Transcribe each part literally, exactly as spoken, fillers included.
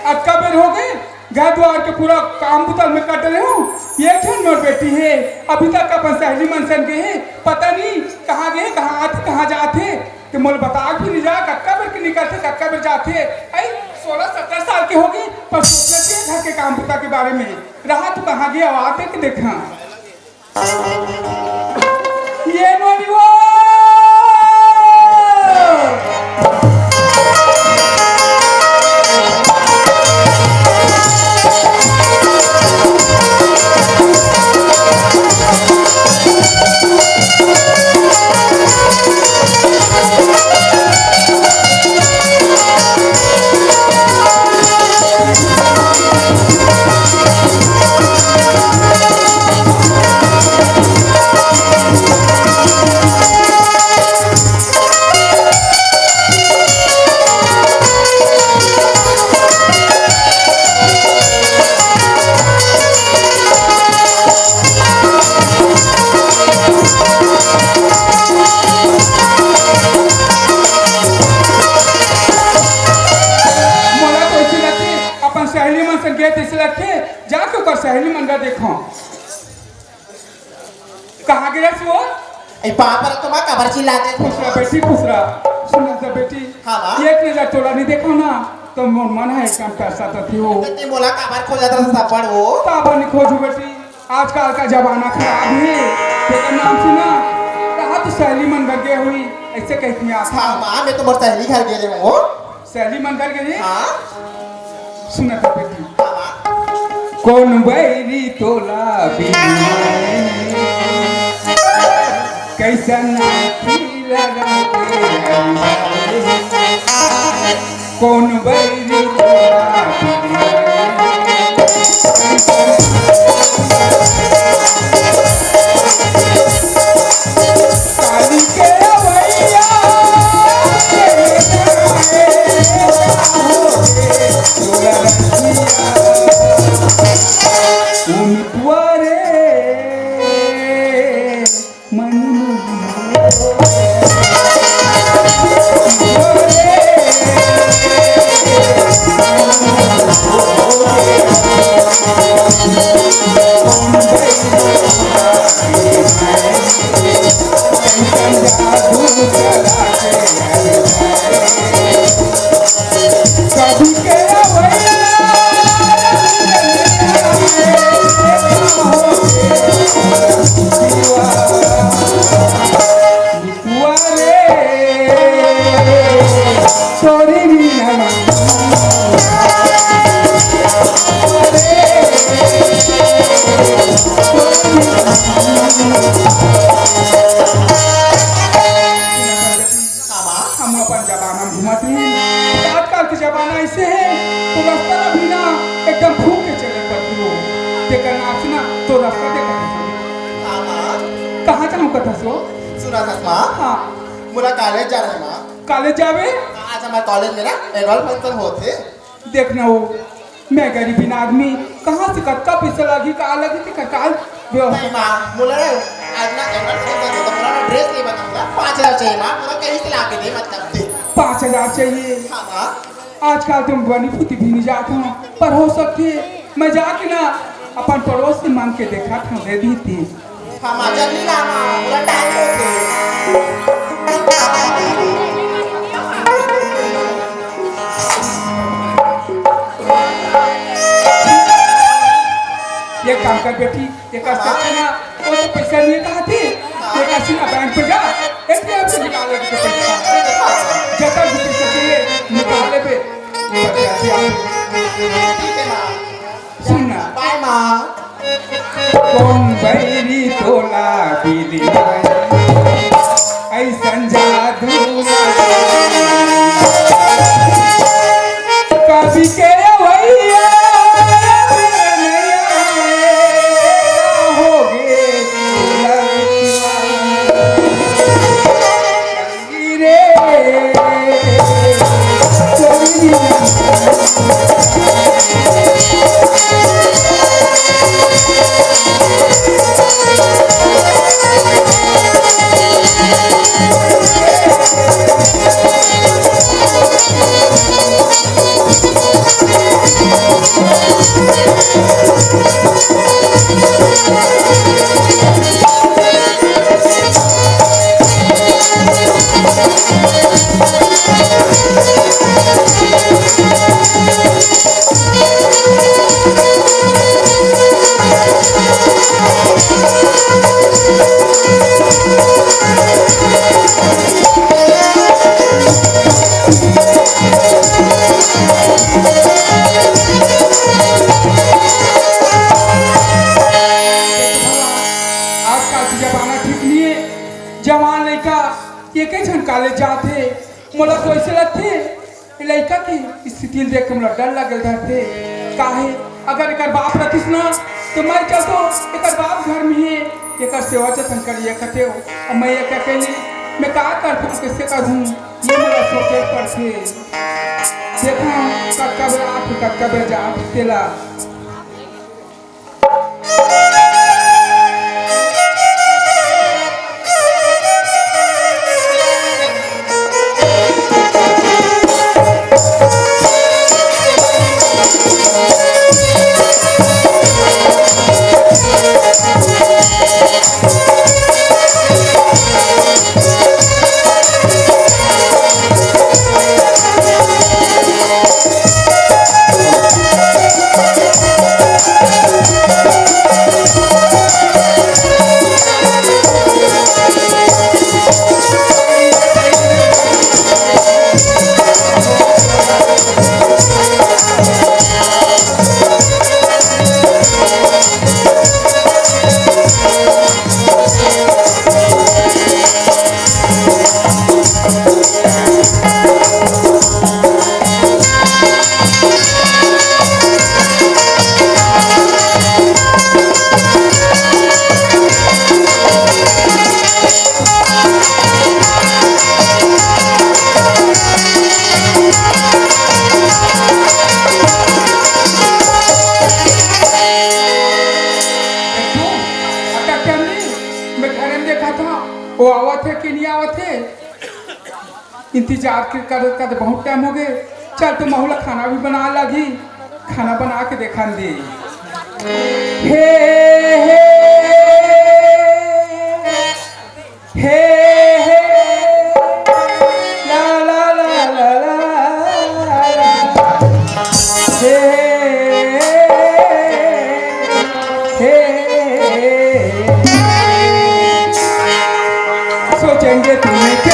अतका बेर हो गे, घर दुवार के पूरा काम बुता ल मैं कर डरे हंव। एक ठन मोर बेटी हे, अभी तक अपन सहेली मन संग गे हे, पता नहीं कहाँ गे हे, कहाँ आथे, कहाँ जाथे। ते मोला बता के भी नहीं जा, कतका बेर के निकलथे, कतका बेर जाथे। अई, सोलह सत्रह साल के हो गे, पर सोचना चाहिए घर के काम बुता के बारे में। रहा तो कहाँ गे, आवाज दे के देखा। ये नोनी वो। मोला तो ऐसे लगथे, अपन सहेली मन संग गे तैसे लगथे, जाके ओकर सहेली मन ला देखो। कहाँ गे रहिस वो? ए, पाँव परत हंव माँ, काबर चिल्लात हस? खुश रह बेटी, खुश रह। सुन ना बेटी, हाँ, माँ। एक नजर तोला नहीं देखा ना, तो मोर मन है एकदम पैसा तथी हो। ते मोला काबर खोजत रहिस अब्बड़ वो? काबर नहीं खोजू बेटी, आजकल का जमाना खराब है। तेरा नाम सुना, कहा तो सहेली मन घर गे होही, ऐसे कह के आत हंव। हाँ, माँ, मैं तो मोर सहेली घर गे रहे हंव। सहेली मन घर गे रहे? हाँ। सुन ना बेटी। हाँ, माँ। कोन बैरी तोला बिनु, कैसन आँखी लगा के, कोन बैरी तोला बिनु, काली के अवैया, तोला रखिया, उन तुअरे मन हम अपन जमाना में घूमत रही। आजकल के जमाना ऐसे है, तो रास्ता ला भी ना एकदम फूक के चले पड़ती हो। तेकर नाच ना तो रास्ता देखा नहीं। कहाँ जाऊँ कथा सो? सुना था माँ। हाँ। मोला कॉलेज जाना है माँ। कॉलेज जावे? आज हमारे कॉलेज में ना एनुअल फंक्शन होते। देखना हो, मैं गरीबीन आदमी, कहाँ से कतका पैसा लगही, का लगही, तेकर का व्यवस्था? नहीं माँ, मोला ना आज ना एनुअल फंक्शन है, तो मोला ना ड्रेस ले बना, मोला पाँच हजार चाहिए माँ, मोला कहीं से ला के दे, मतलब दे। पाँच हजार चाहिए? हाँ माँ। आजकल तो बनी फूती भी नहीं जात हूँ, पर हो सकथे मैं जाके ना अपन पड़ोस से मांग के देखा था, दे दी थी। हाँ माँ, जल्दी ला माँ, पूरा टाइम होते। एक काम कर बेटी, एक काम कर ना, वो तो पैसा नहीं कहा थी, एक ऐसी ना बैंक पे जा, एटीएम से निकाल ले के पैसा, जब तक भी पैसा चाहिए निकाल ले बे। ठीक है माँ। सुन ना। बाय माँ। कोन बैरी तोला बिली, ऐसन जादू कभी के भैया हो गे। आज जमाना ठीक नहीं है। जवान लइका एके झन कॉलेज जात हे। मोला तो ऐसे लगथे, लइका के स्थिति ल देख के मोला डर लगल रहथे। काहे, अगर एकर बाप रथिस ना, तो मैं चलतो, एकर बाप घर में हे, एकर सेवा जतन करिए कथे। अब मैं एक अकेली, मैं का करहूँ, कैसे करहूँ, ये मोला सोचे पड़थे। देखो, कतका बेर आथे, कतका बेर जाथे तेला। देखो, अटक के हमनी, मैं घरे में देखा था, वो आवत हे कि नहीं आवत हे? इंतजार के करत करत बहुत टाइम हो गए। चल, तो महू ला खाना भी बना लगी, खाना बना के देखन दे। हे, हे, हे, हे, ला, ला, ला, ला, ला, ला। हे, हे, हे, सोचेंगे तुम्हें क्या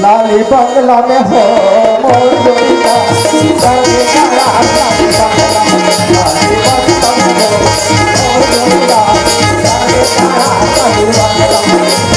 काली बंगला में हो मोर जोड़ीदार, काली बंगला, काली बंगला में हो मोर जोड़ीदार, काली बंगला, काली बंगला में।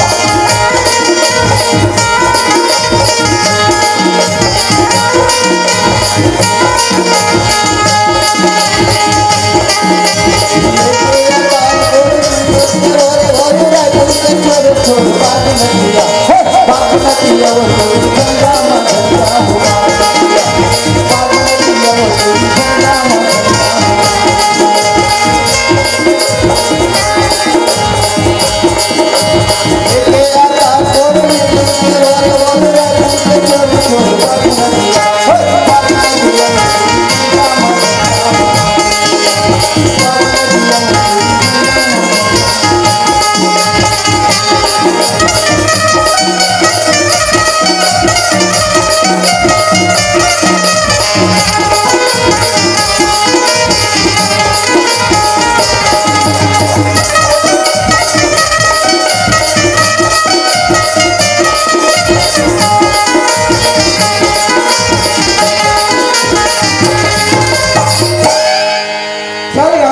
चल गा।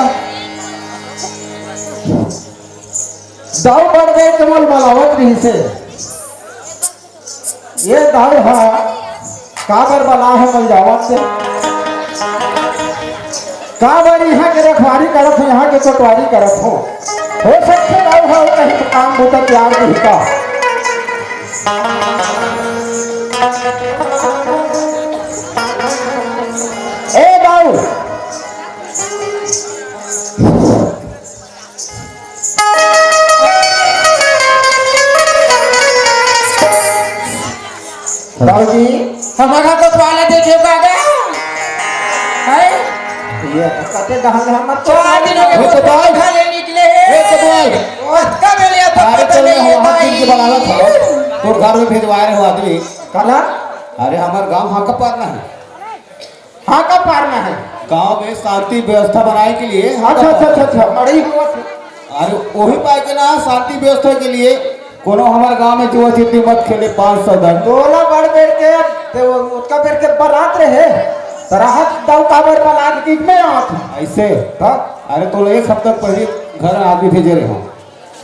दाऊ बड़ बेर के मोल बलावत रहिसे। ये दाऊ हा काबर बला हो मोल जावत से? काबर यहाँ के रखवारी करत हो, यहाँ के कोटवारी करत हो? हो सकथे दाऊ हा कहीं काम बूता तैयार नहीं का? ए दाऊ, बाबूजी। हमारा तो पाला देखे का गा। है? ये कते गहन गहन मत चार दिन हो गए, ए, वो तो भाई। खा ले निकले हैं। ए, तो भाई। वो कब ले आता अरे, पता तो नहीं मैं है वहाँ भाई। दिन के बनावत था। तो घर में भेजवा रहे हो आदमी। काला? अरे, हमारे गांव हाँ का पार ना है। हाँ का पार ना है? गांव में शांति व्यवस्था बनाए के लिए हाँ अच्छा, का अच्छा, पार। अच्छा, अच्छा, मड़ई हुआ था। अरे, वही पाए के ना शांति व्यवस्था के लिए कोनो हमर गांव में जुआ चिट्टी मत खेले, पाँच सौ दंड। तोला बड़ बेर के, ते वो, ओतका बेर के बरात रहे, त राहत दाऊ काबर बरात की में आत। ऐसे? हाँ। अरे, तोला एक हफ्ता पहले घर आदमी भेजे रहे हो।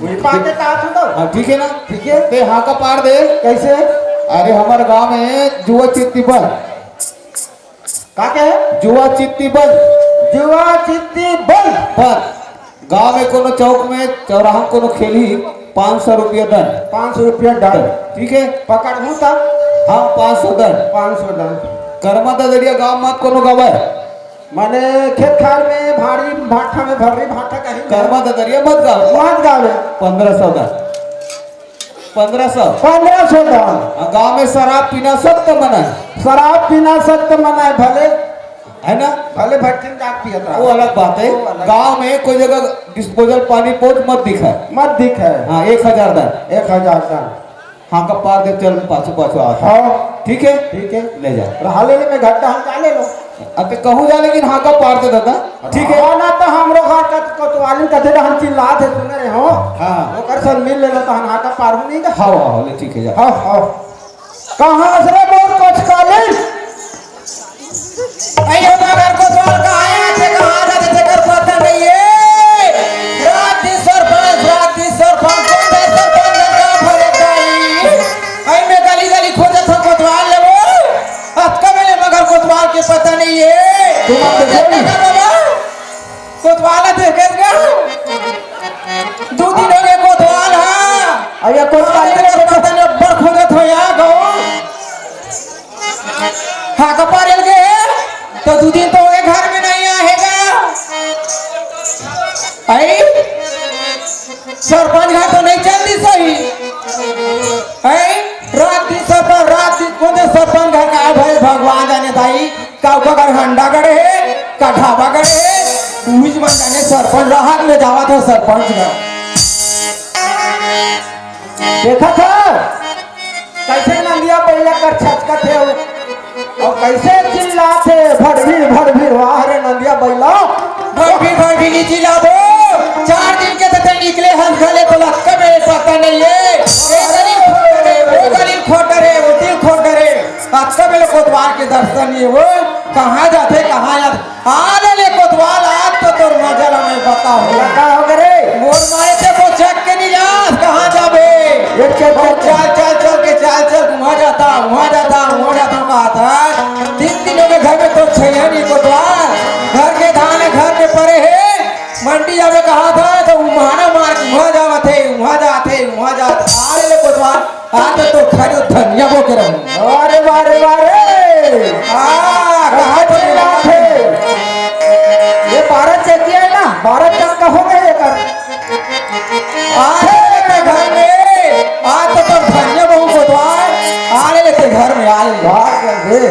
वही बात है, कहा था तो। हाँ, ठीक है ना? ठीक है। ते हाँ का पार दे। कैसे? अरे, हमर गांव में जुआ चिट्टी बंद। का कहे? जुआ चिट्टी बंद। जुआ चिट्टी बंद। बंद। गांव में कोनो चौक में, चौराहा में कोनो खेली, पाँच सौ रुपया दंड। पाँच सौ रुपया दंड। ठीक है? पकड़हूं तब? हाँ, पाँच सौ दंड। पाँच सौ दंड। करमा ददरिया गांव मत कोनो गवाए। माने खेत खार में, भारी भाठा में, भर्री भाठा कहीं में। करमा ददरिया मत गावे। मत गावे। पन्द्रह सौ दंड। पन्द्रह सौ। पन्द्रह सौ दंड। आ, गांव में शराब पीना सख्त मना है। शराब पीना सख्त मना है, भले है ना? भले भट्टी में जाके पियत रहा। वो अलग बात है। वो अलग। गांव में कोई जगह disposal पानी पोत मत दिखाए। मत दिखाए। हाँ, एक हजार दंड। एक हजार दंड। हाँ का पार दे, चल, पाछू पाछू आ। हाँ। ठीक है? ठीक है। ले जा। रहा ले ले, मैं घर का हम का ले लो। अब तो कहूँ जा, लेकिन हाँ का पार दे दादा। ठीक है? हाँ ना, तो हमरो घर का कोतवालिन कथे हम चिल्लात है, सुने रहे हो? हाँ। ओकर से मिल लेना, तो हम हाँ का पार हो नहीं का? हाँ, हाँ, ले, ठीक है, जा। हाँ, हाँ। कहाँ से रे मोर कोचकालिन? अइयो मगर कोतवाल कहाँ आथे, कहाँ जाथे, तेकर पता नहीं है। रात दिन सरपंच, रात दिन सरपंच, कौन है सरपंच, घर का भरे ताई? अई मैं गली गली खोजत हूँ कोतवाल ले वो। अतका बेले मगर कोतवाल के पता नहीं है। तुम आप देखो नहीं। कोतवाल देखे गा? दू दिन हो गए कोतवाल, हाँ। अरे कोतवाल अरे, के पता नहीं, अब्बड़ खोजत हो या गो। हाँ, का पार एल गए? तो दू दिन तो हो गए घर में नहीं आएगा। आई? सरपंच घर तो नहीं चलती सही। आई? रात दिन सरपंच, रात दिन कौन से सरपंच घर का भाई भगवान जाने दाई। का ओकर घर हंडा गड़े हे, का ढाबा गड़े हे, उहीच मन जाने सरपंच राहत ले जावत हे सरपंच घर। देखत हे, कैसे नंदिया बइला कर छचकत हे अउ कैसे चिल्लात हे, "भड़भीड़, भड़भीड़, वाह रे नंदिया बइला।" भड़भीड़, भड़भीड़ नी चिल्लाबो, चार दिन के तते निकले हंस घले तो लक्का में पता नहीं हे, ए गली खोटर हे, ओ गली खोटर हे, ओ दिल खोटर पार के दर्शन ये हो, कहाँ जाथे, कहाँ जाथे? आ ले ले कोतवाल, आज तो तोर मजा ला मैं बताहूँ। का हो गे रे? मोर मारे ते बोचक के नहीं जास, कहाँ जाबे? ये चल, चल, चल। चल, चल, चल के, चल, चल, वहाँ जाता, वहाँ जाता, वहाँ जाता, कहा था। तीन दिनों में घर में तो छैया नहीं कोतवाल, घर के धान घर में पड़े हैं, मंडी जावे कहा था, तो उम्हाना मार के उहाँ जावत हे, उहाँ जात हे, उहाँ जात हे। आ ले ले कोतवाल, आज तो खड़े धनिया बो के रहूं। अरे वाह रे, वाह रे। हाँ, कहा तो बात है। ये बारह चेकिया है ना, बारह चक्का हो गए ये कर। आ ले ले ते घर में, आज तो तोर धनिया बहू कोतवाल, आ ले ले ते घर में, आ ले ले। वाह रे।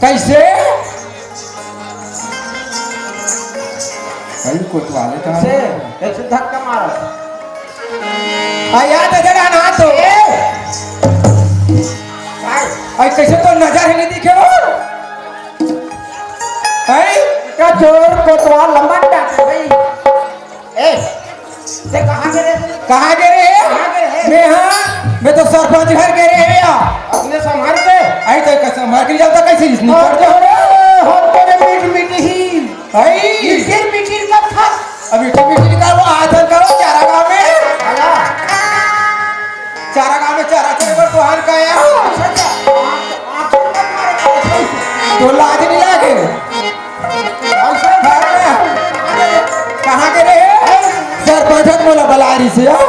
कैसे? भाई कोतवाले कहाँ से? कैसे धक्का मारा? आ याद है जरा ना तो। आई कैसे तो नजर ही नहीं दिखे वो। हैं? का चोर कोतवाल लंबा टाके भाई। ए, ते कहाँ गे रहे? कहाँ गे रहे? कहाँ गे रहे? मैं हाँ, मैं तो सरपंच घर गे रहे या। अपने संभाल के। आई तो का संभाल के जाता कैसे इसने और कर दो। अरे, हम तेरे मीठ मीठ ही। आई। मिठिर मिठिर का था। अब मिठिर मिठिर का वो आदर करो चारा गाँव में। आया। चारा गाँव में चारा चरे बर तोहार का आया। अच्छा, अच्छा। तो लाज नहीं लागे? कहाँ के रे? सरपंच ह मोला बलारी से, हाँ?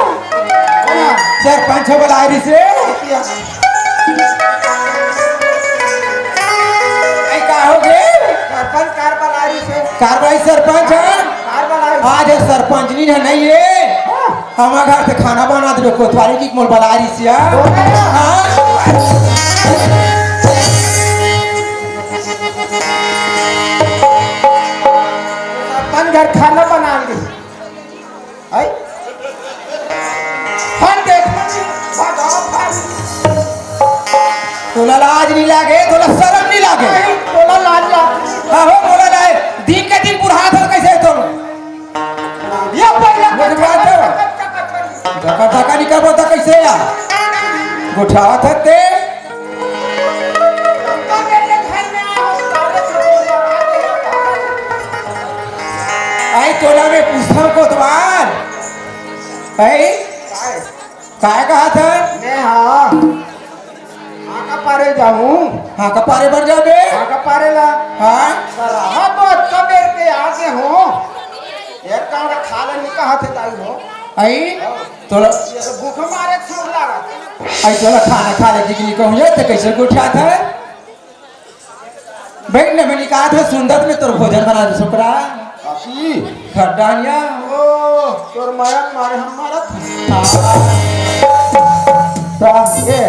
सरपंच ह बलारी से। आई का हो गे? सरपंच कार बलारी से। कार भाई सरपंच ह? कार बलारी। आज सरपंच नहीं है, नहीं है। हाँ। हमर घर से खाना बना दे कोतवाली की मोर बलारी सिया। हाँ। अपन घर खाना बना दे। आई। हम देख भगाओ भाई। तोला लाज नहीं लागे, तोला शर्म नहीं लागे। तोला लाज लागे। हाँ हो, मोला लाए। दिन के दिन बुढ़ा था कैसे तो? ये पहिला मुझे बात है। धक्का धक्का नहीं करबो तो कैसे या? गोठा थकते। आई तोला में पूछता कोतवाल। आई? काय कहा था? मैं हाँ। हाँ का पारे जाऊँ? हाँ का पारे बर जाबे? हाँ का पारे ला? हाँ? सर, हाँ तो अच्छा बेर के आगे हो। एक काम का खा ले, नहीं कहा थे ताई हो। आई? हाँ। तोला ये तो भूख मारे छौला। आई तोला खाना खा ले कि नहीं कहूँ, ये तो कैसे गोठिया था? बैठ ना, मैं निकाल था सुंदर में तोर भोजन बना दे छोकरा। काकी। खड्डानिया। ओ, तोर माया मारे हम मारत। हाँ। तो ये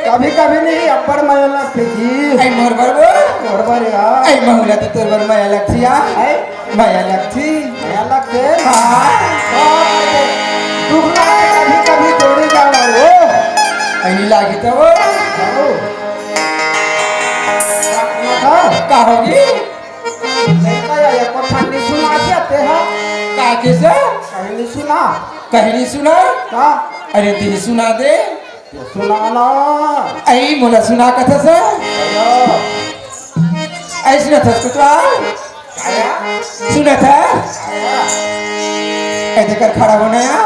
कभी कभी नहीं, अब्बड़ मया लगथे जी। ऐ मोर बर बोल। मोर बर यार। ऐ महुला तो तोर बर मया लगथे यार। ऐ? मया लगथे। मया लगथे? हाँ। दुख लागथे कभी कभी जोड़े जाओ वो। ऐ नहीं लागे तो वो। हाँ। का होगी? नहीं तो यार, ये को ठंडी सुना दिया ते हा। का कैसे? कहीं नहीं सुना। कहीं नहीं सुना? हाँ। अरे, दिल सुना दे। सुनाना। ऐ मोला सुना कथा सा। ऐ सुना था कुछ आ? सुना था? ऐ देखकर खड़ा होना या?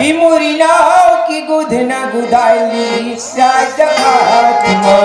ई मुरी नाव की गुदना गुदाली राजघाट मा।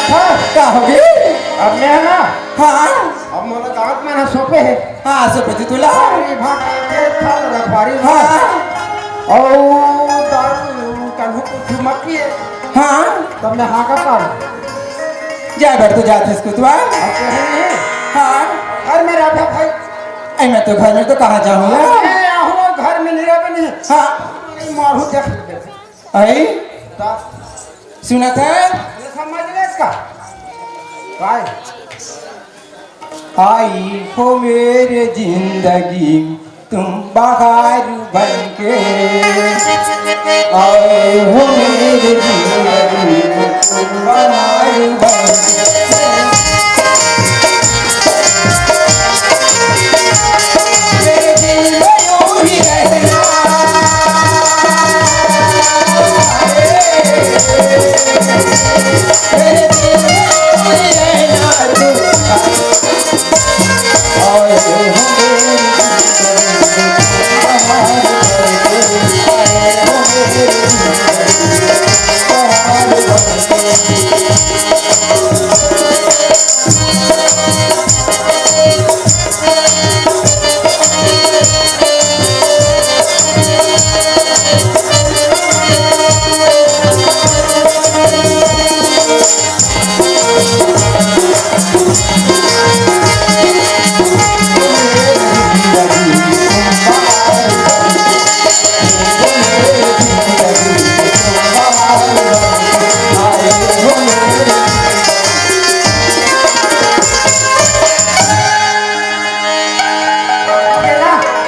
हाँ, का होगे? अब मैं ना, हाँ। अब मोला गाँव में ना सौंपे हे। हाँ, सौंपे जी तुला। अरे भाग के थाल रखवारी हाँ। और दारू कन्हू कुछ मत पिए। हाँ। तब मैं हाँ का पार। जाए बर तो जात हस कुतवा। अच्छा है ये? हाँ। अरे मेरा भाई। ऐ मैं तो घर में तो कहाँ जाहूँ यार? अरे, आहो, घर में नहीं रहे नहीं। हाँ। मारू देख। अई? ता? सुनत हे? ये समझ ले इसका। काय? आई हो मेरे जिंदगी तुम बहार बन के, आए हो मेरे जिंदगी तुम बहार बन के।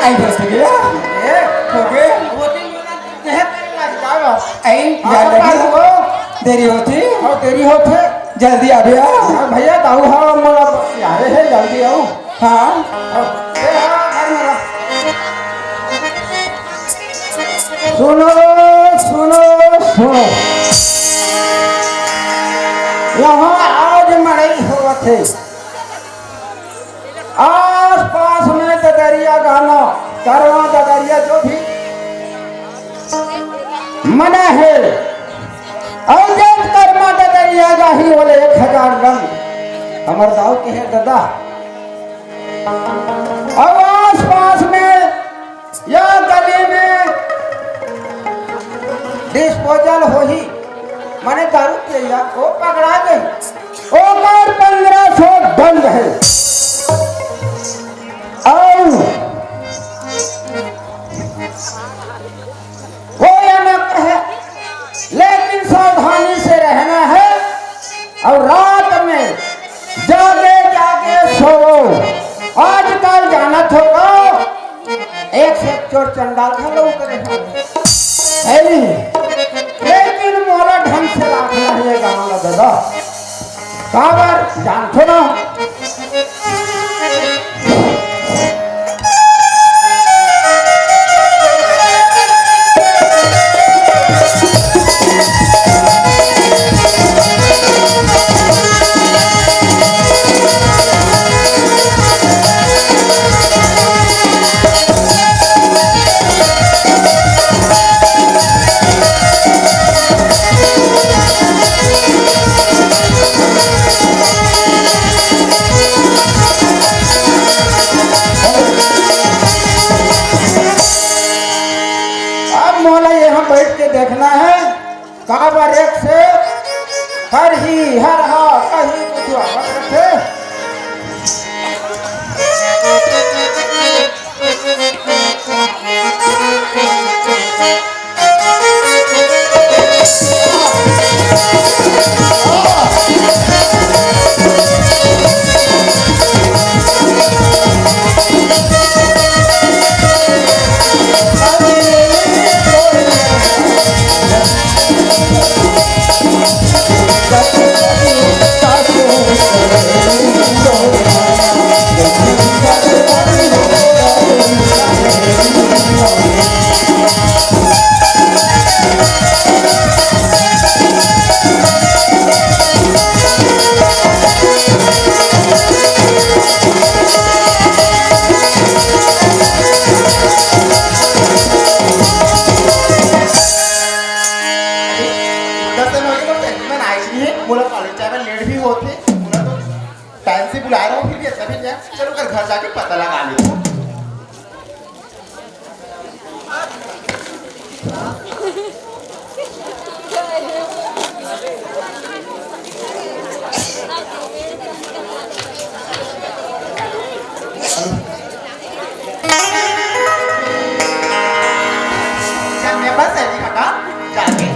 आई बस गया। ए, हो गए। वो दिन बोला, नहीं, नहीं, नहीं, नहीं, नहीं, आई, हाँ, यार, हाँ, लगी। हाँ। देरी होती। हाँ, देरी होते। जल्दी आ भैया। हाँ, भैया, दाऊ, हाँ, मोला यारे है, जल्दी आओ। हाँ। हाँ, ए, हाँ, घर में रह। सुनो, सुनो, सुनो। यहाँ आज मड़ई होवत हे। आस पास में ददरिया गाना, करवा ददरिया जो भी मना हे, अउ जब करवा ददरिया गाही बोले एक हजार रंग, हमर दाऊ के हे ददा। अउ आस पास में या गली में डिस्पोजल होही, माने दारू पियइया, ओ पकड़ा गई, ओकर पन्द्रह सौ दंड हे। अउ वो या न कहे, लेकिन सावधानी से रहना हे। अउ रात में जागे जागे सोवो। आजकल जानत हो का, एक से एक चोर चंडाल घलो उतरे हे। हे नहीं? लेकिन मोला ढंग से राखना हे गाँव ला ददा। काबर जानथो ना? वाला ये हम बैठ के देखना है, काबर एक से हर ही, हर हा, कहीं कुछ आवत रथे। दस दिन होगे, मोर सैलरी मन आइस नहीं हे, मोला कॉलेज जाए बर लेट भी होथे, मोला तो टाइम से बुलाए रहो, फिर भी इतना भी नहीं आए। चलो, कल घर जाके पता लगा लेते हैं। जब मैं बस ऐसी खटा जाके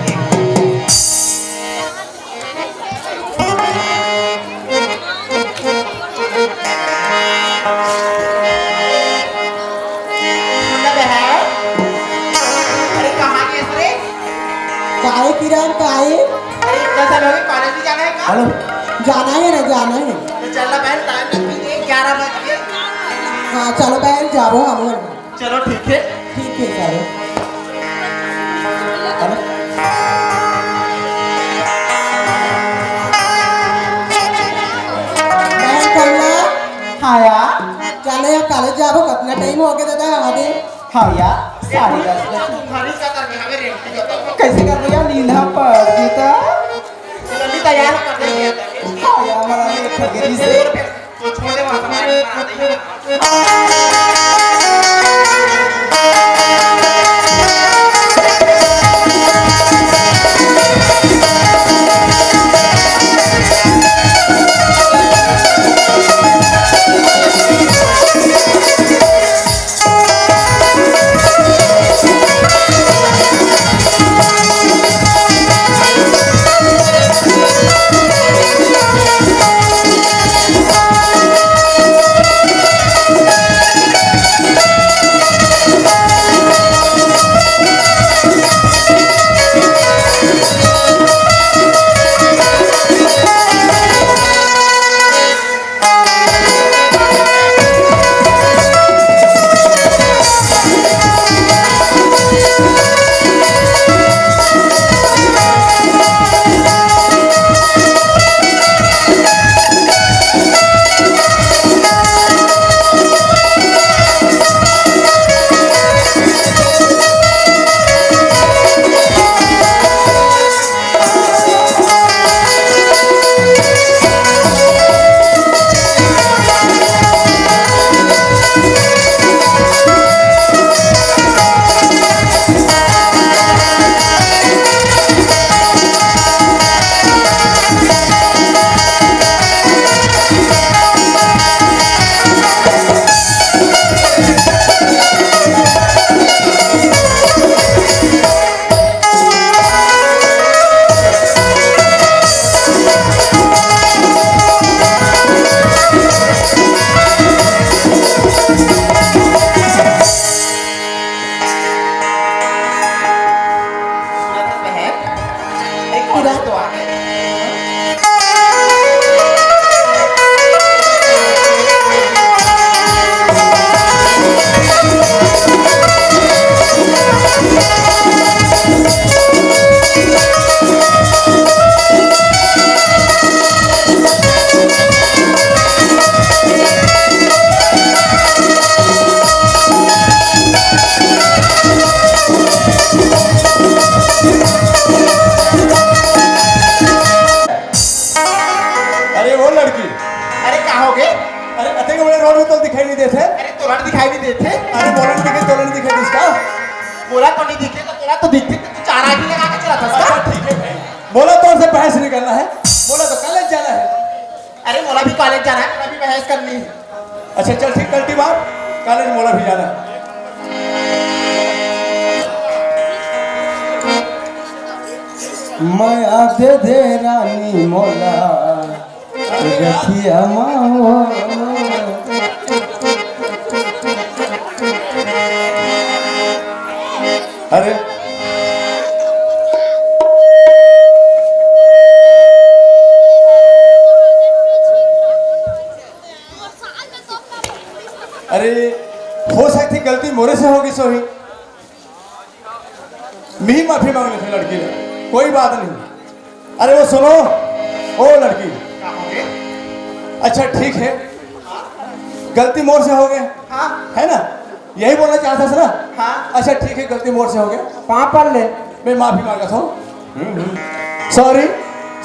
सुन ना बहन, अरे कहाँ गए रे? काहे किरण, काहे? अरे इतना समय हो गया, कॉलेज नहीं जाना है क्या? हेलो। जाना है ना, जाना है। तो चल ना बहन, टाइम लग भी गया, ग्यारह बज गए। हाँ, चलो बहन, जाबो हम। चलो ठीक है। ठीक है, चलो। बहन कमला। हाँ यार। चलो यार, कॉलेज जाबो, कितना टाइम हो गया दादा, आवा दे। हाँ यार, साढ़े दस बजे। तुम्हारी का करके हमें रेंटी का तो। कैसे कर भैया, नींद हम पड़ गई था। जल्दी तैयार कर दे भैया। हाँ यार, हमारा लेट हो गया जी से। तो छोड़ दे, वहाँ सामान बना देंगे। नहीं दिखे तो तोला तो दिखथे, तो तू चार आंखी लगा के चलत हस का? अच्छा, ठीक है भाई, मोला तोर से बहस नहीं करना है, मोला तो कॉलेज जाना है। अरे, मोला भी कॉलेज जाना है, मोला भी बहस करनी है। अच्छा, चल ठीक, गलती माफ, कॉलेज मोला भी जाना है। मया दे दे रानी मोला, गठिया माओ। अरे, अरे, हो सकथे गलती मोरे से हो गिस होही। मैं ही माफी मांग लेथों लड़की ले, कोई बात नहीं। अरे वो सुनो, ओ लड़की, का हो गे? अच्छा ठीक है, गलती मोर से हो गे, हाँ। है ना? यही बोलना चाहत हस ना? हाँ। अच्छा ठीक है, गलती मोर से हो गे, पाँव पर ले। मैं माफी मांगत हूँ। Sorry,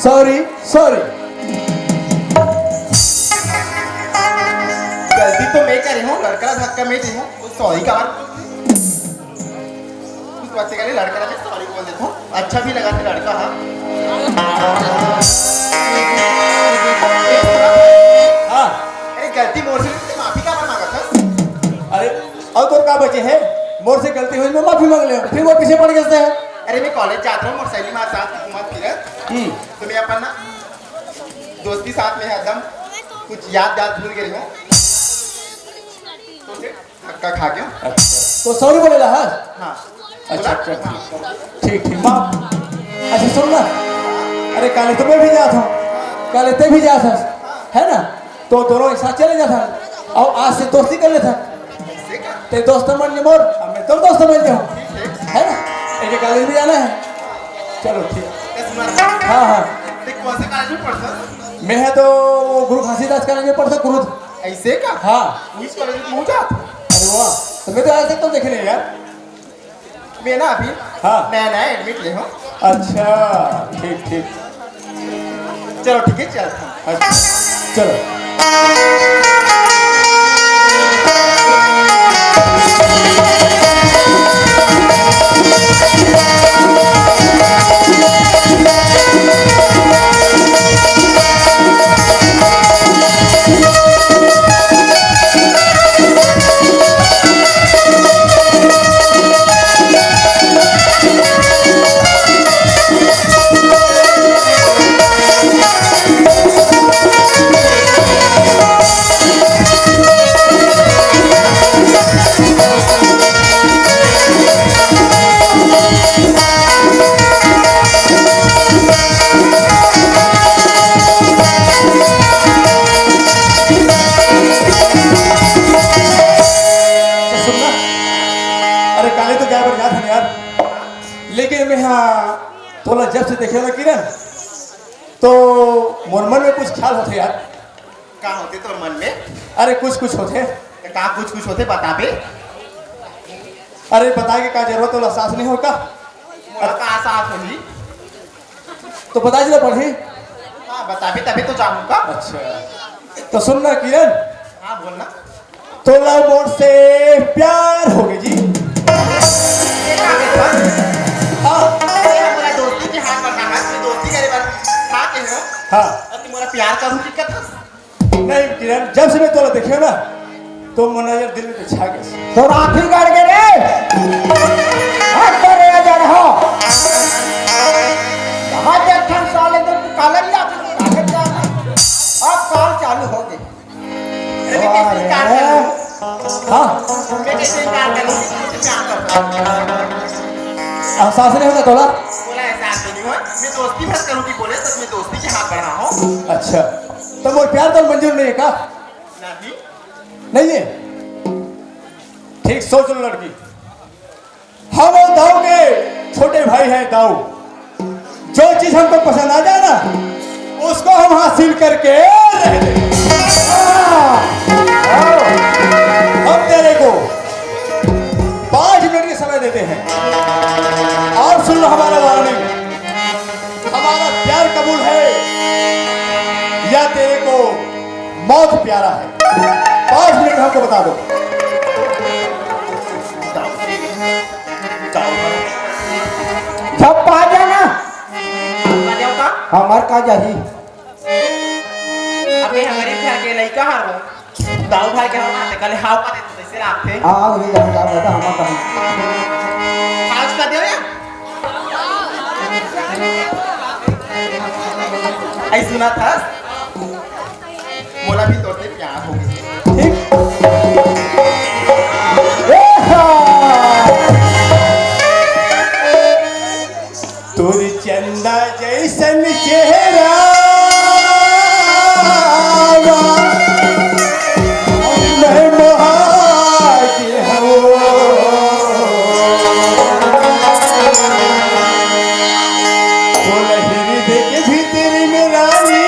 sorry, sorry. गलती तो मैं करे हूँ, लड़का ला धक्का मैं दे हूँ, सॉरी का बात। कुछ बच्चे का लिए लड़का ला मैं सॉरी बोल देता हूँ, अच्छा भी लगा थे लड़का, हाँ। हाँ। अरे गलती मोर से, माफी का बार मांगा था? अरे, अउ तोर का बचे हे? मोर से गलती होइस, मैं माफी मांग ले, फिर वो पीछे पड़ गे हे। अरे, मैं कॉलेज जात रहा हूँ, मोर सहेली मार साथ घूमत फिरत। हम्म। तो मैं अपन ना दोस्ती साथ में हरदम कुछ याद याद भूल गे हूँ। तो फिर धक्का खा के। अच्छा, तो सॉरी बोले ला, हाँ? हाँ। अच्छा, बोला? अच्छा, ठीक, ठीक, ठीक, माफ। अच्छा, सुन ना, अरे, काले तो मैं भी जात हूँ, काले ते भी जात हस, है ना? तो दोनों एक साथ चले जात हन, अउ आज से दोस्ती कर लेत हन। ऐसे का? ते दोस्त मन ले मोर, अब मैं तोर दोस्त मन ले हूँ, ठीक है। है ना? एक, एक कॉलेज भी जाना है। चलो, ठीक। ए, सुना। हाँ, हाँ। ते कौन से कॉलेज में पढ़ता? मैं है तो वो गुरु घासीदास कॉलेज में पढ़ता, गुरु। ऐसे का? हाँ। उस कॉलेज में पहुंचा? अरे वाह, तो मैं तो आज तक तो देखे नहीं यार। मैं ना अभी हाँ। नया नया एडमिट ले हूँ। अच्छा, ठीक, ठीक। चलो, ठीक है, चलता हूँ। अच्छा, चलो। सुन ना, अरे काले तो जाए बर जात हन यार, लेकिन मैं हाँ तोला जब से देखे ना किरण, तो मोर मन में कुछ ख्याल होथे यार। का होथे तोर मन में? अरे कुछ कुछ होथे। का कुछ कुछ होथे, बताबे? अरे बताए के का जरूरत, तोला एहसास नहीं हो का? मोला का एहसास होही? तो बता जी पड़ही। हाँ, बताबे तबे तो जानूं का। अच्छा, तो सुन ना किरण। हाँ, बोल ना। तोला मोर से प्यार हो गे जी। ये का गे सर? हाँ। ये हमारा दोस्ती के हाथ पर ना है, तू दोस्ती करे बर था के हो। हाँ। और तू मोला प्यार करूँ की कथा? नहीं किरण, जब से मैं तोला देखे ना, तो मोर नजर दिल में छा गे। तो राखी गड़ गे रे। हट करे अजर हो। कहाँ देखथन साले तो तू काले भी आके काले क्या? अब काल चालू हो गई। अरे, मैं कैसे इनकार कर लूं? हाँ। मैं कैसे इनकार कर लूं? मैं प्यार करता हूं। एहसास नहीं होता तोला? बोला एहसास तो नहीं हुआ। मैं दोस्ती मत करूं कि बोले, तो मैं दोस्ती के हाथ बढ़ा हूं। अच्छा, तो मोर प्यार तो मंजूर नहीं है का? नहीं। नहीं है? ठीक सोच लो लड़की। हम और दाऊ के छोटे भाई हैं दाऊ। जो चीज हमको पसंद आ जाए ना, उसको हम हासिल करके रह लें। हम तेरे को पाँच मिनट के समय देते हैं और सुन लो हमारा वार्निंग। हमारा प्यार कबूल है या तेरे को मौत प्यारा है? पाँच मिनट हमको बता दो। दाऊ, दाऊ, हमर का जाही? अबे, हमरे घर के लइका हर वो। दाऊ भाई के हम आते, कले हाव का देते, जैसे रात थे। आ, आ, वही जान, जान, बता, हम कहाँ। हाव का दे या? ऐ सुना था? मोला भी तोर से प्यार हो गया। ठीक। ए हा! तोर चंदा जैसन चेहरा, मैं मोहा गे हवों। तोला हृदय के भीतरी में रानी,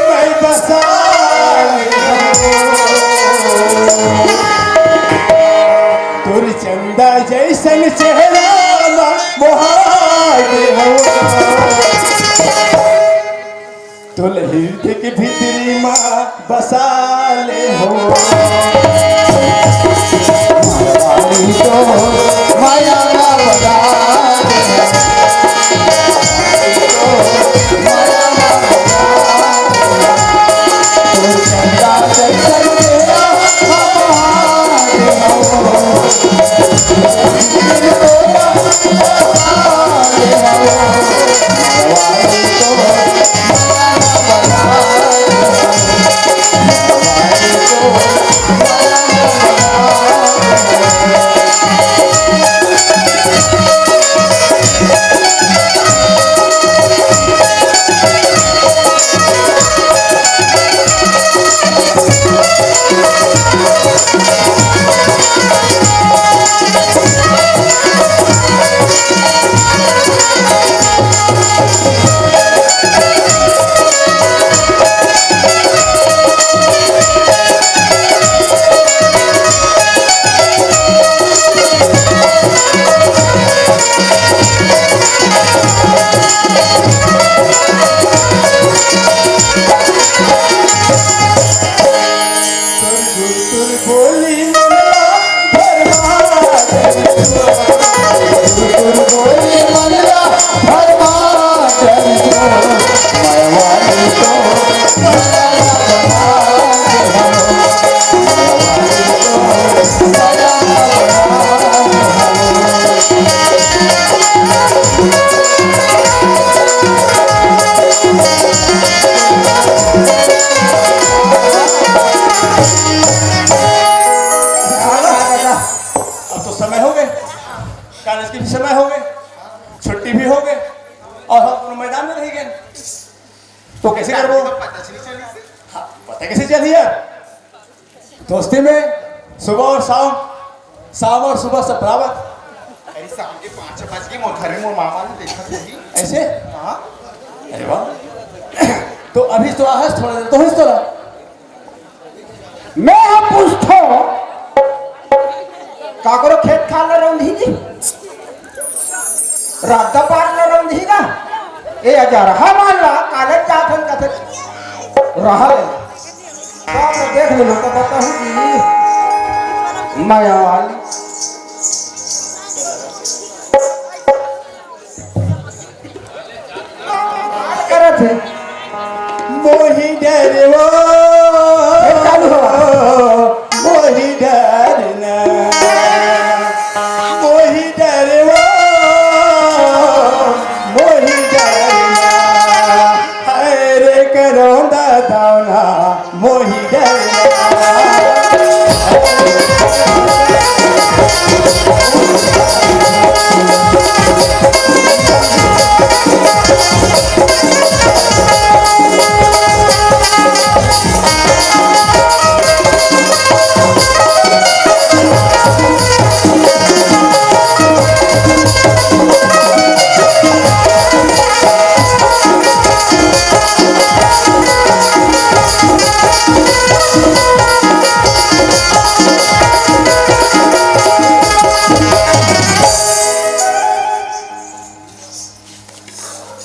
मैं बसा ले हवों। तोर चंदा जैसन चेहरा ला मोहा गे हवों। तोला हृदय के भीतरी मा बसा ले हवों। माया ना बता दे। माया ना बता दे। तोर चंदा जैसन चेहरा ला मोहा गे हवों। अब तो समय हो गए, कॉलेज के भी समय हो गए, छुट्टी भी हो गए और हम दोनों मैदान में रह गए, तो कैसे करबो? पता चली चली से। हाँ, पता कैसे चली यार? दोस्ती में सुबह और शाम, शाम और सुबह सब बराबर। अरे, शाम के पाँच बज के मोर घर में मोर मामा ने देखा सही। ऐसे? हाँ। अरे वाह। तो अभी तो आहस थोड़ा देर, तो होइस तोला। मैं ह पूछथों, काकरो खेत खार ल रौंदही जी? रात पार ल रौंदही ना? ए अजरहा मन ला कॉलेज जात हन कथे, रहा ले। तो आप देख लेना तो बताहूँ जी, मया वाली। करत हे। मोही डरवो, ए, चालू हो। मोही डरना, मोही डरवो, मोही डरना। हाय रे करोंदा दावना, मोही डरना।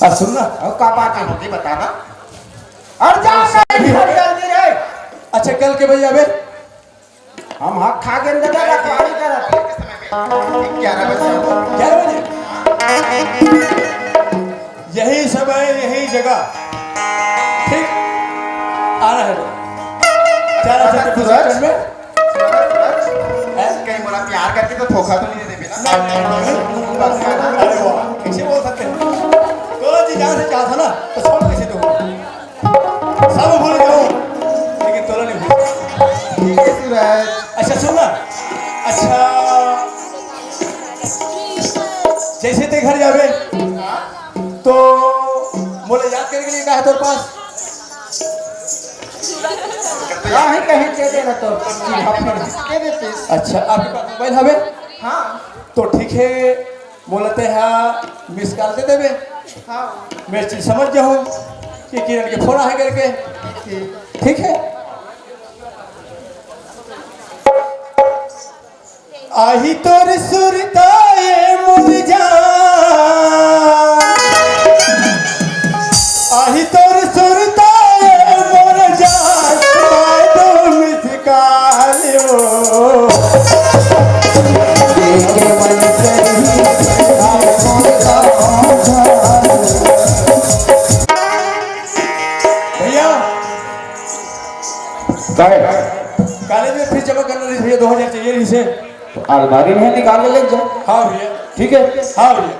अब सुन ना। अब का बात है? मुझे बताना। अरे जा, अभी हो गया। जल्दी रे। अच्छा, कल के भैया बे। हम हक खा गेन दादा, रखवारी करत। ग्यारह बजे। ग्यारह बजे? अभी तो धोखा तो नहीं दे देबे ना? नहीं, नहीं, नहीं। अरे वाह, कैसे बोल सकते हैं? तोला जी जान से चाहत हस ना, तो छोड़ कैसे दूँ? सब भूल जाऊँ, लेकिन तोला नहीं भूल। ठीक है सूरज। अच्छा सुन ना, अच्छा, जैसे तैं घर जाबे, तो मोला याद करे के लिए का हे तोर पास? कहीं, कहीं दे देना तो। दे देते। अच्छा, आपके पास मोबाइल हवे? हाँ। तो ठीक है, मोला तैं हा miss call दे देबे। हाँ। मैं चीज समझ जाहूँ कि किरण के फोन आहे करके। ठीक। ठीक है। आही तोर सुरता ए मोर जान, आही तोर सुरता ए मोर जान, मैं तो miss call ओ। भैया, काय? कॉलेज में फीस जमा करना रहिस भैया, दो हजार चाहिए रहिस हे। तो अलमारी में निकाल के ले जा। हाँ भैया। ठीक है। हाँ भैया।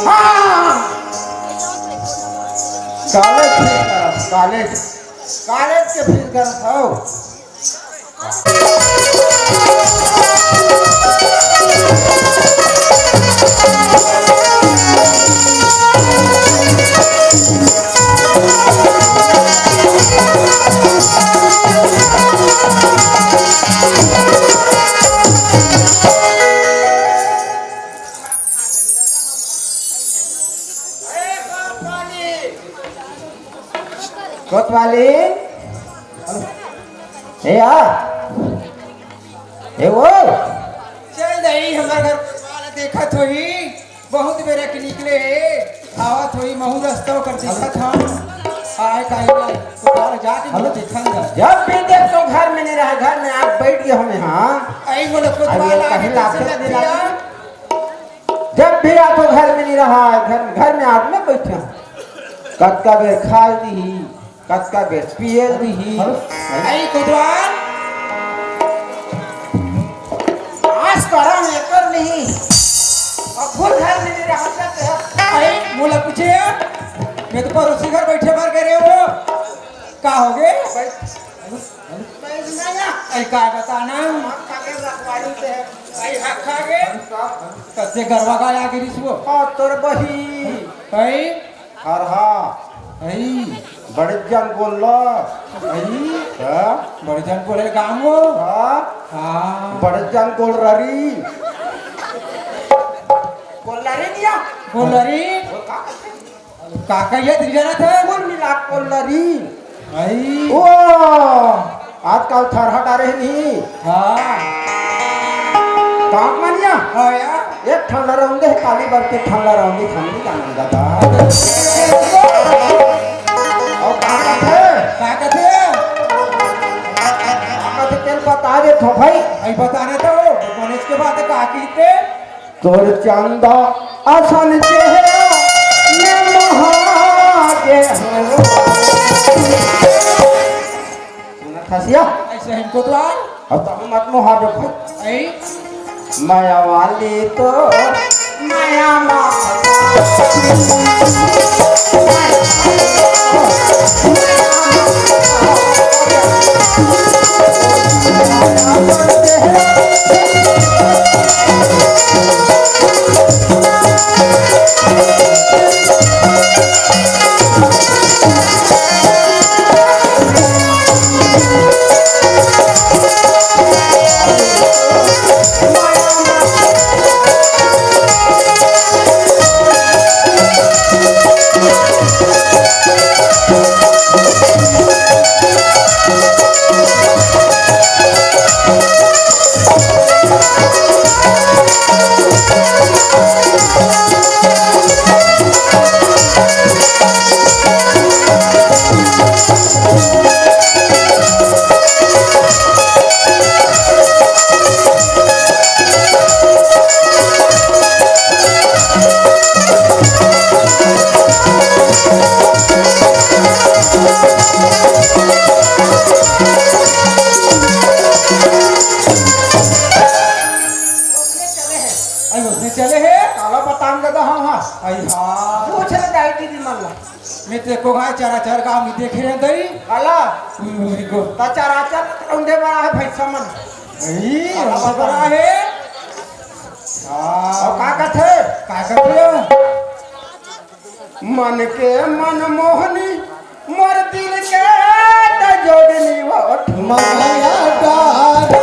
हाँ। कॉलेज फीस करत, कॉलेज, कॉलेज के फीस करत हव। कोतवाली। ए आ। ए वो। चल दई, हमर घर कोतवाल देखत होही, बहुत बेरा के निकले हे, आवत होही, महू रस्ता ओकर देखत हन। आय काहे ना, कोतवाल जाके हेलो। देखन गा। जब भी देख तो घर में नहीं रहा, घर में आके बैठ गया हमें, हाँ। आई बोले कोतवाल अभी आगे कहीं लाके कैसे दिला। जब भी आ तो घर में नहीं रहा है, घर, घर में आके बैठे हैं। कतका बेर खाए दी, कतका बेर पिए दी। आई कोतवाल, आज करम एकर नहीं। अब फुल घर में नहीं रहा, क्या कहे? आई, मोला पूछे, मैं तो पड़ोसी घर बैठे मर गए रे वो। का हो गए? भाई, भाई, सुना ना? आई, का बताना? हम खा के रखवाली से। आई, हक खा के? कच्चे गरवा का आगे रिसवो। हाँ, तोर बही। आई? हरहा। आई। बड़े जन बोल लो। आई। हाँ? बड़े जन बोले गाँव। हाँ? हाँ। बड़े जन बोल रही। बोल रही दिया। बोल रही। बोल का? का कहिए दिल जाना था? कुल मिला कोल्लरी। भाई। ओ, आजकल थरहा डारे नहीं। हाँ। दांत मानिया? हाँ यार। एक ठंडा रौंदे है, काली बर के ठंडा रौंदे, ठंडी का नंगा था। और का कहते? का कहते? का कहते तेल बता दे तो भाई। आई बताने तो, मैंने इसके बाद का कीते? तोर चंदा असन चेहरा में मोहा गे हो। सुनत हस या? ऐसे हमको तो आ। अब तो मत मोहा दे भाई। ऐ? माया वाली तो माया मा अई हाँ। पूछ ले दाई दीदी मन ला। मैं ते को गाय चराचर गाँव में देखे हँव दई। काला? उई, उई को। त चराचर रौंदे बर आहे भैंसा मन। अई, काला रौंदे बर बता। आहे। हाँ। अउ का कथे? का कथे? मन के मनमोहनी, मोर दिल के त जोड़नी ओठ। माया डार।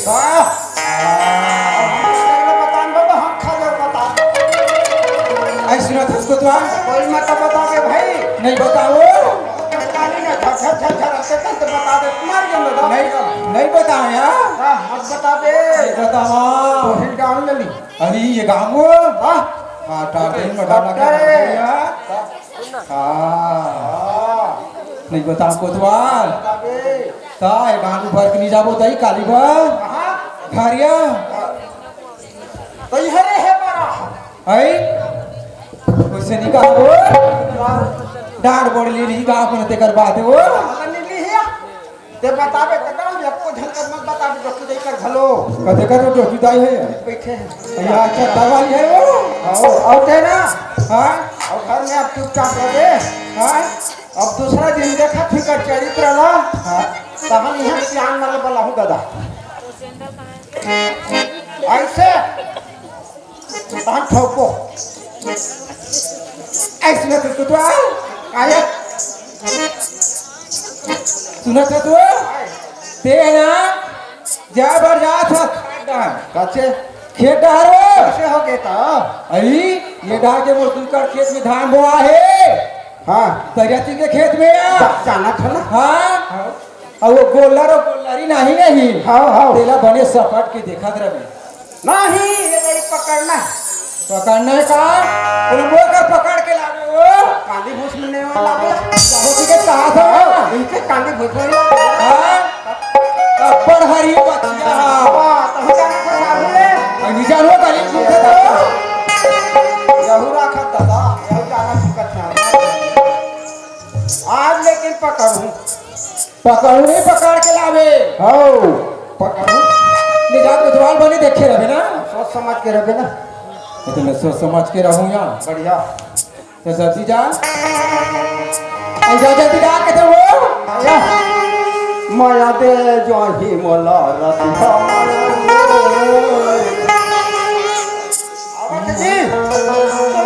वाह। अइसे न थस कोतवाल। कोई मत बताबे भाई। नहीं बताओ। नहीं, नहीं, झर, झर, झर, झर, ऐसे कैसे बता दे? मार के बता। नहीं, नहीं बताओ यार। हाँ, मत बता दे। नहीं बताओ। तो फिर गाँव में ली। अरे ये गाँव वो? हाँ। हाँ, टार दिन में डाला क्या डॉक्टर है। यार? हाँ। हाँ। नहीं बताओ कोतवाल। बता दे। ता ये गाँव भर के नहीं जाबो तई काली बा। कहाँ? घरिया। तो ये रे है बड़ा। आई? कुछ नहीं कहा वो? डांड बोड़ ली नहीं गाँव को न तेकर बात है वो। पता नहीं ली है। ते बताबे त गाँव में एको झन कर मत बताबे, डोकी दाई कर घलो। कते का तो डोकी दाई है? बैठे हैं। या अच्छा दवाई है वो? आओ, आओ ते ना। हाँ? और घर में अब चुपचाप रह दे। हाँ? अब दूसरा दिन देखा ठीक है चरित्र ला। हाँ? तहन यहाँ सियान मन ला बलाहूँ दादा। ऐसे तहन ठोको। ऐसे तो तू आ, आया। सुनत हस तू? ते ना, जा बर जात हस। काचे? खेत डहर वो। कैसे हो गए ता? अई, ये डहर के मोर दू एकड़ खेत में धान बोआ हे। हाँ। तरियाती के खेत में आ। जा-, जाना था ना। हाँ। हाँ। अउ वो गोल्लर अउ गोल्लरी नहीं, नहीं। हाँ, हाँ। तेला बने सपट के देखत रहे। नहीं, ये नहीं पकड़ना। पकड़ना है का? बोले, मोर कर पकड़ के लावे हो। कांदी भूस में नहीं लावे। बहुत के कहा था। इनके कांदी भूस में लावे। हाँ? अब्बड़ हरी बचिया। वाह, तो हम जाना था साहब रे। अरे जानो, गरीब सुनते तो। यहू रखा दादा, यहू जाना सुकत ना। आज लेकिन पकड़ूं। पकड़ू नहीं, पकड़ के लावे। हौ, पकड़ू। ले जा, कोतवाल बने देखे रहे ना। सोच समझ के रहे ना। ये तो मैं सोच समझ के रहूं यहाँ। बढ़िया। तो जल्दी जा। आई जा, जल्दी जा, कहते हो। आया। माया दे जो ही मोला रतिया। आवत जी।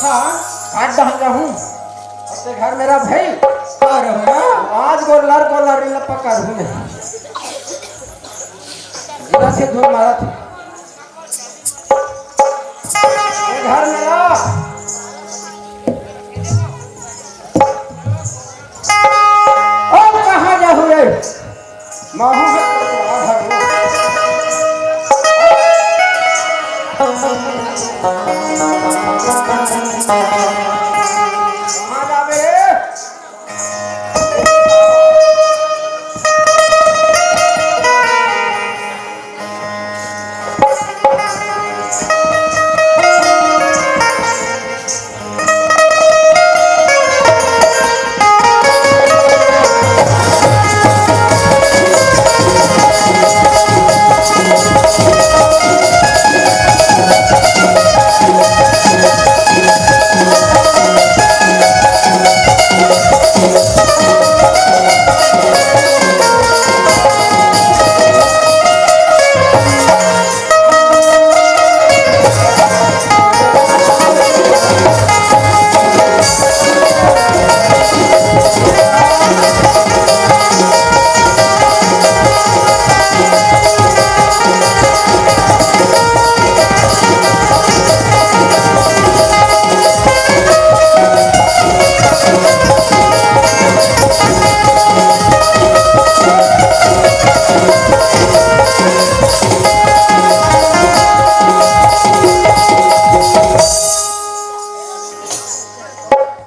हाँ, काट दहन रहूं। ते घर मेरा भाई, और आज गोल्लर गोल्लर ला पकड़ हूँ मैं। इधर से धूम मारा था। ये घर मेरा। ओ, कहाँ जाहू रे? महू के कोटवा धरू। कहाँ जाबे रे?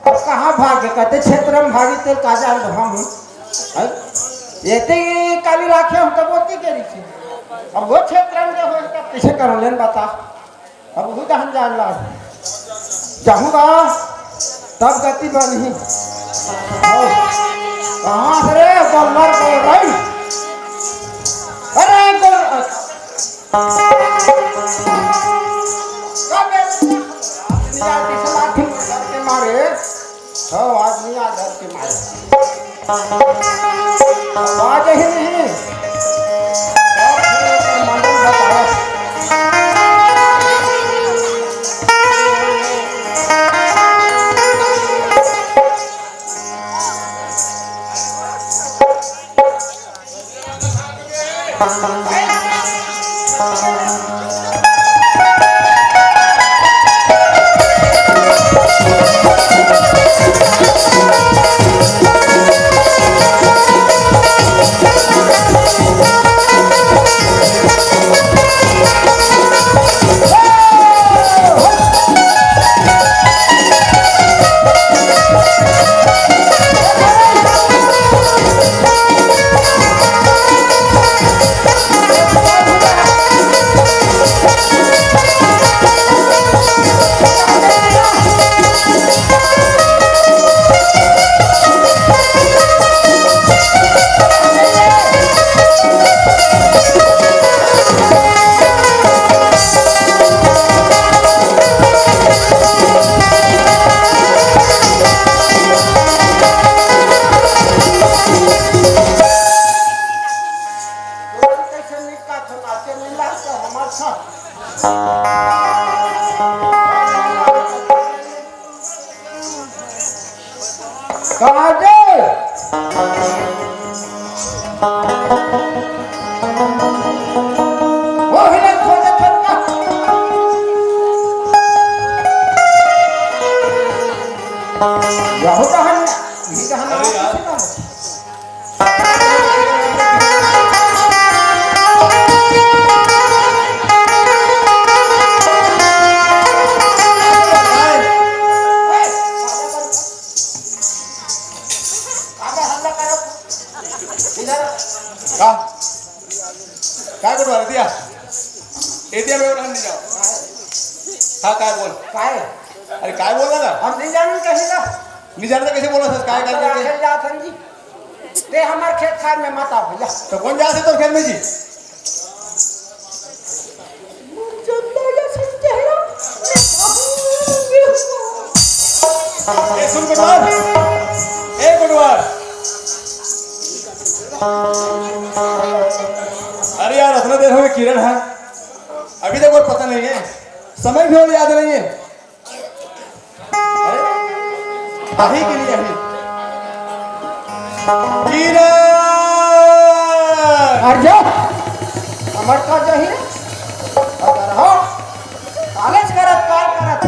अब कहाँ भागे? कहते क्षेत्र में भागी, तेल का जान हम हूँ। हैं? ये ते काली राखे हो तब होती के रही थी। अब वो क्षेत्र में जो हो तब कैसे करो लेन बता। अब वो दहन जान ला। चाहूँगा तब गति बनी। कहाँ से रे बल्लर बोल रही? अरे बोल। आदमी आज इस लाठी में डर के मारे, सौ आदमी आज डर के मारे। आवाज ही नहीं। मंडल बताओ। कहाँ दे? वो हिला थोड़ा थोड़ा। यहो कहाँ? ये कहाँ? अरे यार। का? काय बोलवा दिया? एटीएम में उठा नहीं जाओ। हाँ, काय बोल? काय? अरे, काय बोलना ना? हम नहीं जानू कहीं ना। नहीं जानते कैसे बोला सर? काय हम तो करके? राखे जात हन जी। ते हमार खेत खार में मत आओ भैया। तो कौन जाते तो खेत में जी? ए, सुन गुडवार, ए गुडवार। अरे यार, इतना देर हो गया किरण है, अभी तक कोई पता नहीं है, समय भी और याद नहीं है। अरे, आही के लिए आही। किरण! अरे जा, हमर का जाही? अगर हो, कॉलेज करत, का करत?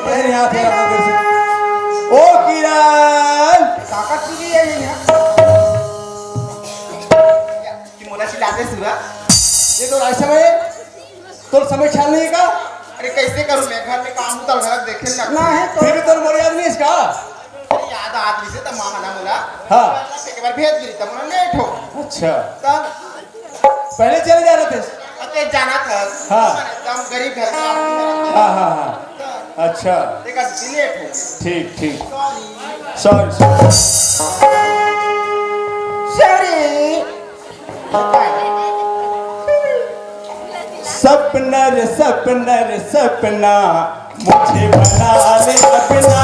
नहीं, यहाँ पे आप लोग से। ओ किरण! ताकत की भी है नहीं यहाँ। कि मोला चिल्लाते सुरा? ये तो रास्ते में, तो समय ख्याल नहीं का? अरे, कैसे करूँ मैं? घर में काम उतर, घर देखे ना। ना है तो। फिर भी तो मोर याद नहीं इसका। अरे, याद आत रही से त माँ हला मोला। हाँ। एक बार भेज दी, तब मोला लेट हो। अच्छा। तब पहले चले जा रहे थे। अरे, जाना था। हाँ। एकदम गरीब घर का आदमी था। हाँ, हाँ, हाँ। तब अच्छा। देखा, लेट हो। ठीक, ठीक। सॉरी। Sorry, sorry. सॉरी। सपना रे सपना रे सपना, मुझे बना ले अपना।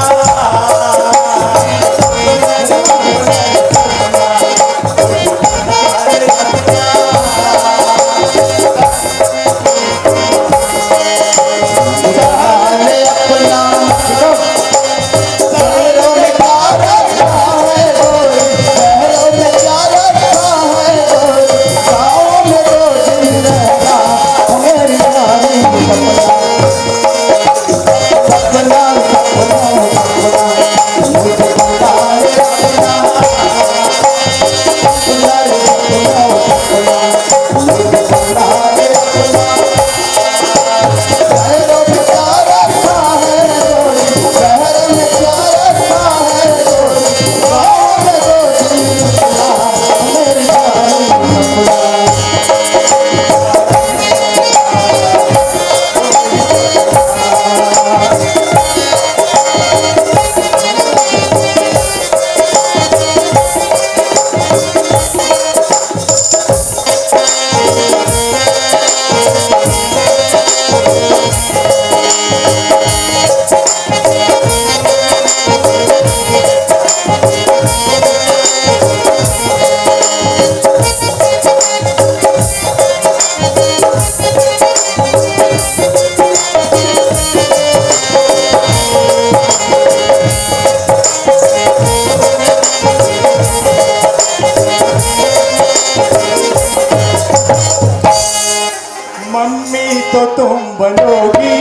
मम्मी तो तुम बनोगी,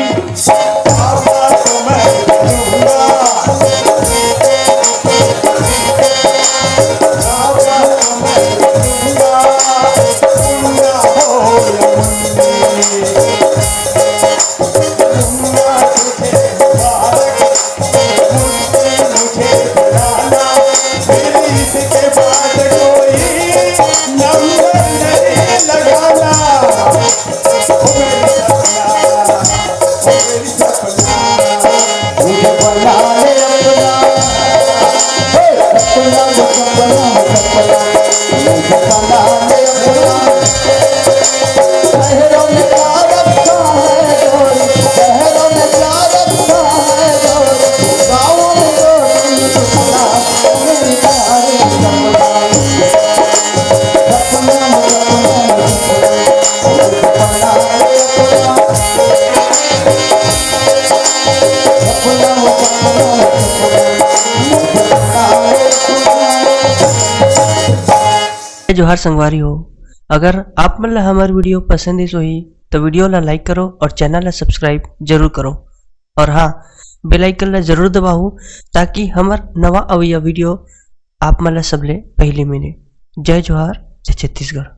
पापा तो मैं बनूंगा। पापा तो मैं बनूंगा, तुम ना हो या मम्मी। तुम ना तुझे मुबारक, मुझसे मुझे बुलाना, फिर इसके बाद कोई नंबर नहीं लगाना। जोहार संगवारी हो, अगर आप मन ला हमर वीडियो पसंद आइस होही, तो वीडियो ला like करो और चैनल ला subscribe जरूर करो। और हाँ, bell icon ला जरूर दबाहू, ताकि हमर नवा अवइया वीडियो आप मन ला सबले पहली मिले। जय जोहार, जय छत्तीसगढ़।